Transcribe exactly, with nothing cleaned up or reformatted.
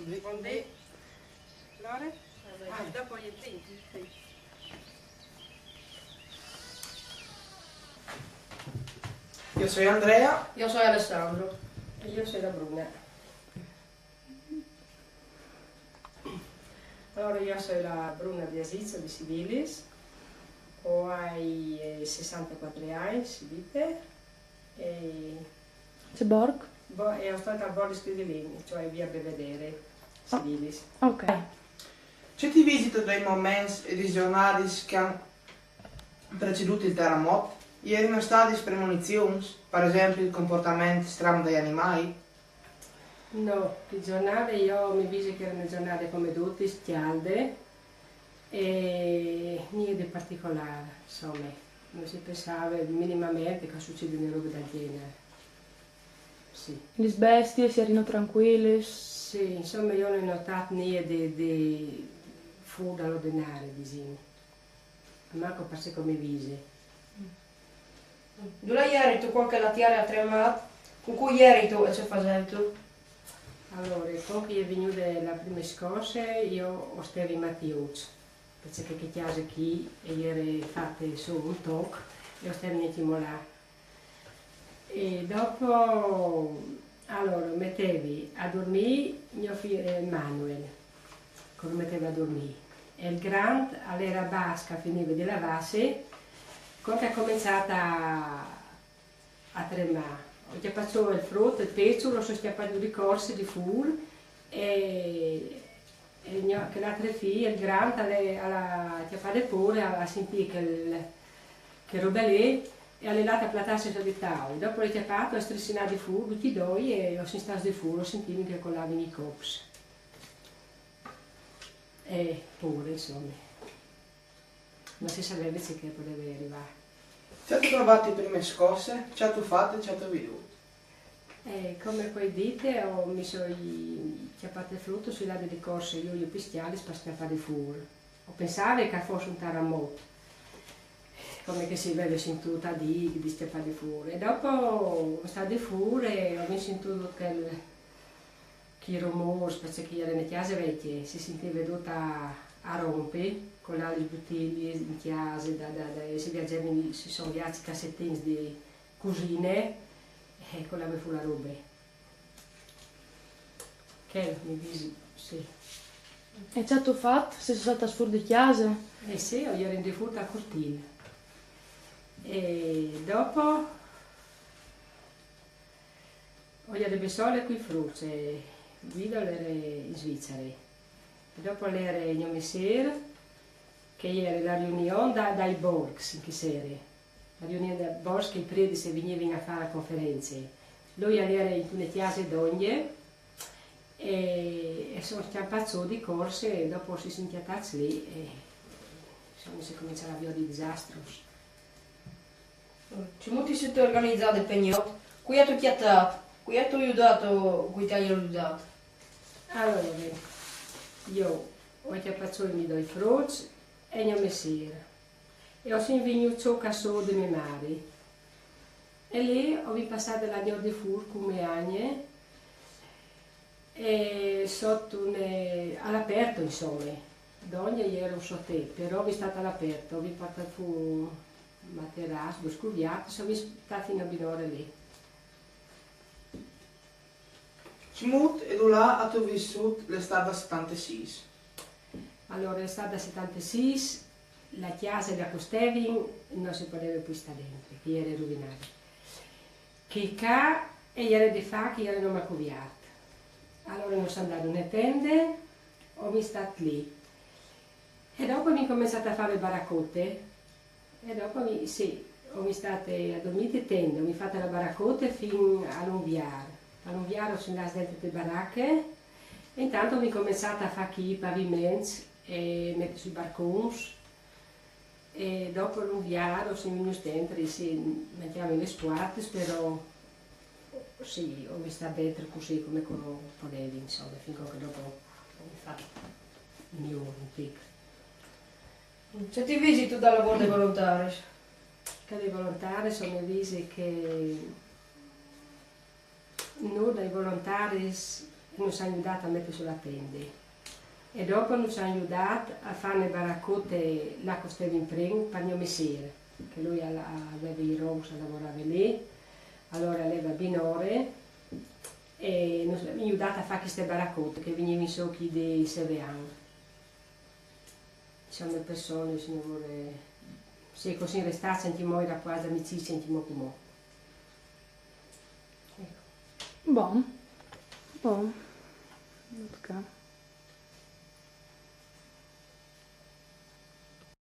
Rispondi. Allora? Ah, dopo gli sì, sì. Io sono Andrea. Io sono Alessandro. E io sono la Bruna. Allora, io sono la Bruna Biasizzo di Sibilis, ho ai eh, sessantaquattro anni, si dice, e C'è Borg? Bo- e ho stata a Boris Cridilini, cioè via Belvedere, Sibilis. Ok. C'è ti visita dei momenti e di giornate che hanno preceduto il terremoto? Erano stati premonizioni, per esempio il comportamento strano degli animali? No, le giornate io mi dice che erano giornate come tutte, calde e niente di particolare, insomma, non si pensava minimamente che succede una roba del genere. Sì. Le bestie si erano tranquille? Sì, insomma, io non ho notato niente di, di fuori dall'ordinario, diciamo. Manco per se come vise. Dove eri tu quando che la terra ha tremato? Con cui eri tu e che facevi tu? Allora, quando che è venuta la prima scossa, io ho stato in Mattiuccio, perché che case qui e ieri fatte su un toc e ho stato in là. E dopo, allora, mettevi a dormire mio figlio Manuel, come metteva a dormire. E il Grant all'era basca, finiva di lavarsi, quando è cominciata a, a tremare. Ho chiappato il frutto, il pezzo, lo sono schiappato di corse, di fur, e, e gno- che l'altra figlia, il Grant, alle- alla chiappata pure, ha, ha sentito che, il- che roba lì, e alle l'altra plattarsi su di tavolo. Dopo l'ho chiappato, ha strissinato di fur, tutti e due, e ho sentito di fur, ho sentito che collavano i cops. E pure, insomma. Non si sapeva se che poteva arrivare. Ci hai trovato le prime scosse? Ci hai fatto? Ci hai veduto? E come poi dite, ho messo i chiappate frutto sui lati di corse, io gli ho pistiali per scappare fuori. Ho pensato che fosse un terremoto, come che si aveva sentito di, di scappare fuori. E dopo ho stato fuori e ho sentito quel, che rumore, perché che era una casa vecchia, si sentiva tutta a rompe, con le bottiglie in casa, da, da, da, e si viaggiava, si sono viaggi cassettini di cusine, e con la me fu la robe. Che mi dici, sì. E ci hai fatto? Sei stata fuori di casa? Eh sì, io ero in default a Cortina. E dopo, ho ieri da sole qui fruce, Guido era in Svizzera. E dopo era mio mestiere, che era la riunione da, dai Borgs, in che sera. La riunione dai Borgs che i preti se venivano a fare conferenze. Lui era in una chiesa d'Onghe e, e sono scappati su di corse e dopo si sono chiattati lì e insomma si cominciava a avere di disastri. Ci muti siete organizzati per noi? Qui hai chiattato, qui hai aiutato, qui ti hai aiutato. Allora, io ho chiappato i miei due fruci e mio mestiere. E ho venuto su casa di mia madre. E lì ho passato la notte di fur con mia agne e sotto un, all'aperto, insomma. D'ogni ieri un sotto, però mi è stata all'aperto, mi porta fu materasso, due scuviate, sono stata fino a binore lì. Smut e dulà a tu vissut l'estate settantasis. Allora, l'estate settantasis, la chiesa da Costevin non si poteva più stare dentro, che era rovinata. Che qua e ieri di fa che ieri non mi ha coviato. Allora non sono andato né tende, ho mi stato lì. E dopo mi ho cominciato a fare baracotte. E dopo mi, sì, ho mi state a dormire in tenda, mi fatta la baracotte fino a l'unviar. A l'unviar ho andato dentro le baracche e intanto mi ho cominciato a fare i pavimenti e mettere sui barconi. E dopo l'unviar ho venuto dentro, sì, mettiamo le squatte, però sì, ho mi stato dentro così come potevo, insomma, finché che dopo ho fatto il mio un pic. Ci hai visto dalla volta volontaria? Che dei volontari sono disi che noi dai volontari Nus àn judàt a meti sù la tende e dopo nus àn judàt a fà une baracote là che o stevin prin par gno messere, che lui al, al veve i robus, al lavorave lì, alora al leva binore e nus àn judàt a fà cheste baracote che vignivin sù chi di Sevean. Semo persone, signore, sì, cusì restà, sentimo i rapuarts d'amicizia, sentimo cumò. Ecco. Bon. Bon. Ok.